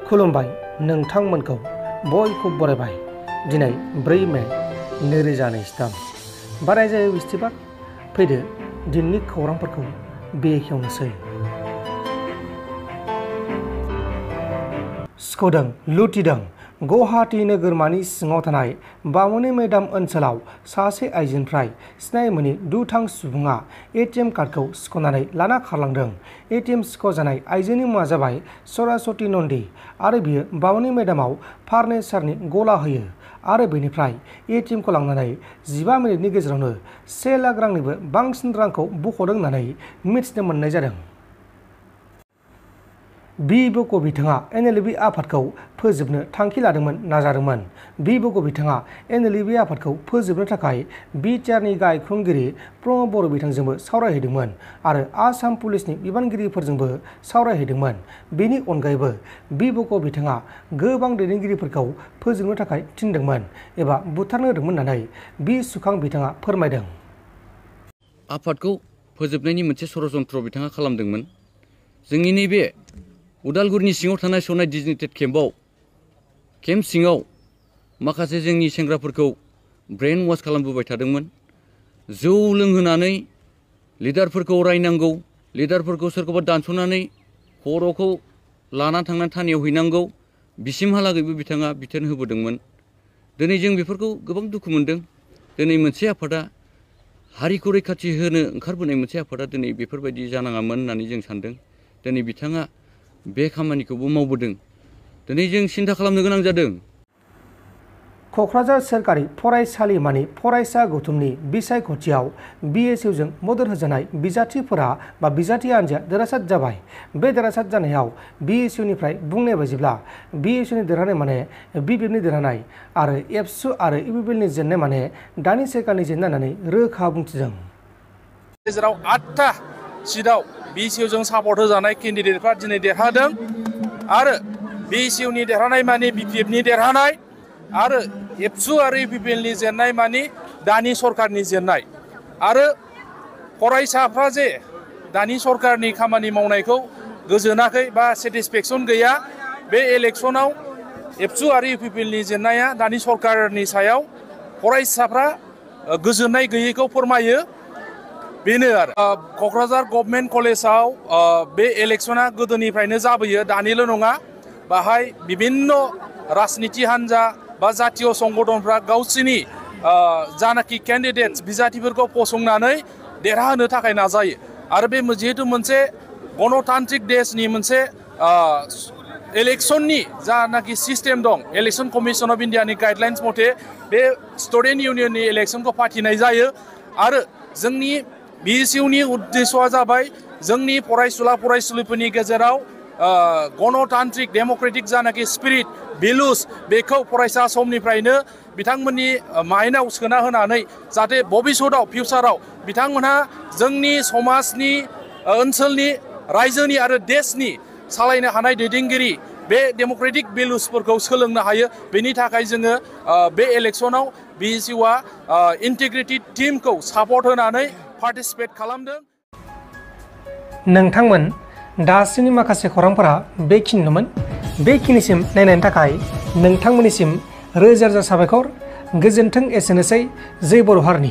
खुलुमबाय नोंथांमोनखौ बयखौ बरायबाय। दिनै 4 मे 2023 बर'ज बिस्थिबार। फैदो दिननि खौरांफोरखौ बेखेवनोसै। सिख'दों लुथिदों। गुवाहाटी नोगोरमानि सिङाव थानाय बामुनि मैदाम ओनसोलाव सासे आइजोनिफ्राय सिनाय मोनै दुथां सुबुङा एटिएम कार्डखौ सिख'नानै लाना खारलांदों। एटिएम सिख'जानाय आइजोनि मुङा जाबाय सरस्वती नन्दि आरो बियो बामुनि मैदामाव फार्निचारनि गला होयो आरो बेनिफ्राय एटिएमखौ लांनानै 15 मिनिटनि गेजेरावनो 1 लाख रांनिबो बांसिन रांखौ बख'दों होननानै मिथिनो मोननाय जादों। बको बिथाङा एनएलबि आफादखौ फोजोबनो थांखि लादोंमोन नाजादोंमोन। बको बिथाङा एनएलबि आफादखौ फोजोबनो थाखाय बिटिआरनि गाहाय खुंगिरि प्रमद बर' बिथांजोंबो सावरायहैदोंमोन आरो आसाम पुलिसनि बिबानगिरिफोरजोंबो सावरायहैदोंमोन। बेनि अनगायैबो बको बिथाङा गोबां दैदेनगिरिफोरखौ फोजोबनो थाखाय थिनदोंमोन एबा बुथारनो होदोंमोन होननानै सुखां बिथाङा फोरमायदों। आफादखौ फोजोबनायनि मोनसे षड़यन्त्र बिथाङा खालामदोंमोन। जोंनि नैबे उदालगुरिनि सिङाव थानाय सनाय डिजिटेड केम्प सिङाव माखासे जोंनि सेंग्राफोरखौ ब्रेन वाश खालामबोबाय थादोंमोन। जौ लोंहोनानै लिडारफोरखौ रायनांगौ, लिडारफोरखौ सोरखौबा दानस'नानै खर'खौ लाना थांनानै थानायाव हैनांगौ, बिसिमहालागैबो बिथाङा बिथोन होबोदोंमोन। दिनै जों बेफोरखौ गोबां दुखु मोनदों। दिनै मोनसे आफादा हारिखौ रैखाथि होनो ओंखारबोनाय मोनसे आफादा दिनै बेफोरबायदि जानाङामोन होननानै जों सानदों। दिनै बिथाङा बे खामानिखौबो मावबोदों। दिनै जों सिन्था खालामनो गोनां जादों। क'क्राझार सोरखारि फरायसालिमानि फरायसा गौथुमनि बिसायख'थियाव BSUजों मदद होजानाय बिजाथिफोरा बिजाथि हान्जाया देरहासार जाबाय। बे देरहासार जानायाव BSUनिफ्राय बुंनाय बायदिब्ला BSUनि देरहानाय माने BPFनि देरहानाय आरो एबसु आरो UPPLनि जेननाय माने दानि सोरखारनि जेननाय होननानै रोखा बुंथिदों। गेजेराव 8था सिटआव BSUजों सापर्ट होजानाय केन्डिडेटफ्रा दिनै देरहादों आरो BSUनि देरहानाय माने BPFनि देरहानाय आरो एबसु आरो UPPLनि जेननाय माने दानि सरकारनि जेननाय। आरो फरायसाफ्रा जे दानि सरकारनि खामानि मावनायखौ गोजोनाखै बा सेटिसफेक्सन गैया, बे इलेक्सनाव एबसु आरो UPPLनि जेननाया दानि सरकारनि सायाव फरायसाफ्रा गोजोननाय गैयैखौ फोरमायो। बेनो आरो क'क्राझार गभर्नमेन्ट कलेजाव बे इलेक्सना गोदोनिफ्रायनो जाबोयो, दानिल' नङा। बाहाय बिभिन्न राजनिति हान्जा बा जातीय संगठनफ्रा गावसिनि जानाखि केन्डिडेट्स बिजाथिफोरखौ फसंनानै देरहाहोनो थाखाय नाजायो। आरो बे जिहेतु मोनसे गणतान्त्रिक देशनि मोनसे इलेक्सननि जानाखि सिस्टेम दं, इलेक्सन कमिसन अफ इन्डियानि गाइडलाइन्स मथे बे स्टुडेन्ट इउनियननि इलेक्सनखौ फाथिनाय जायो। आरो जोंनि BSUनि उद्देश्यआ जाबाय जोंनि फरायसुला फरायसुलिफोरनि गेजेराव गणतान्त्रिक डेम'क्रेटिक जानाखि स्पिरिट भेलुस बेखौ फरायसा समनिफ्रायनो बिथांमोननि माइन्डआव सोना होनानै जाहाथे भबिष्यताव फिउचाराव बिथांमोनहा जोंनि समाजनि ओनसोलनि रायजोनि आरो देशनि सालायनो हानाय दैदेनगिरि बे डेम'क्रेटिक भेलुसफोरखौ सोलोंनो हायो। बेनि थाखाय जोङो बे इलेक्सनाव BSUआ इन्टिग्रिटि टीमखौ सापर्ट होनानै पार्टिसिपेट खालामदों। नोंथांमोन दासिमनि माखासे खौरांफोरा बेखिनिनोमोन। बेखिनिसिम नायनायनि थाखाय नोंथांमोननिसिम रोजा रोजा साबायखर। गोजोन्थों। एसेनोसै। जै बर' हारिनि।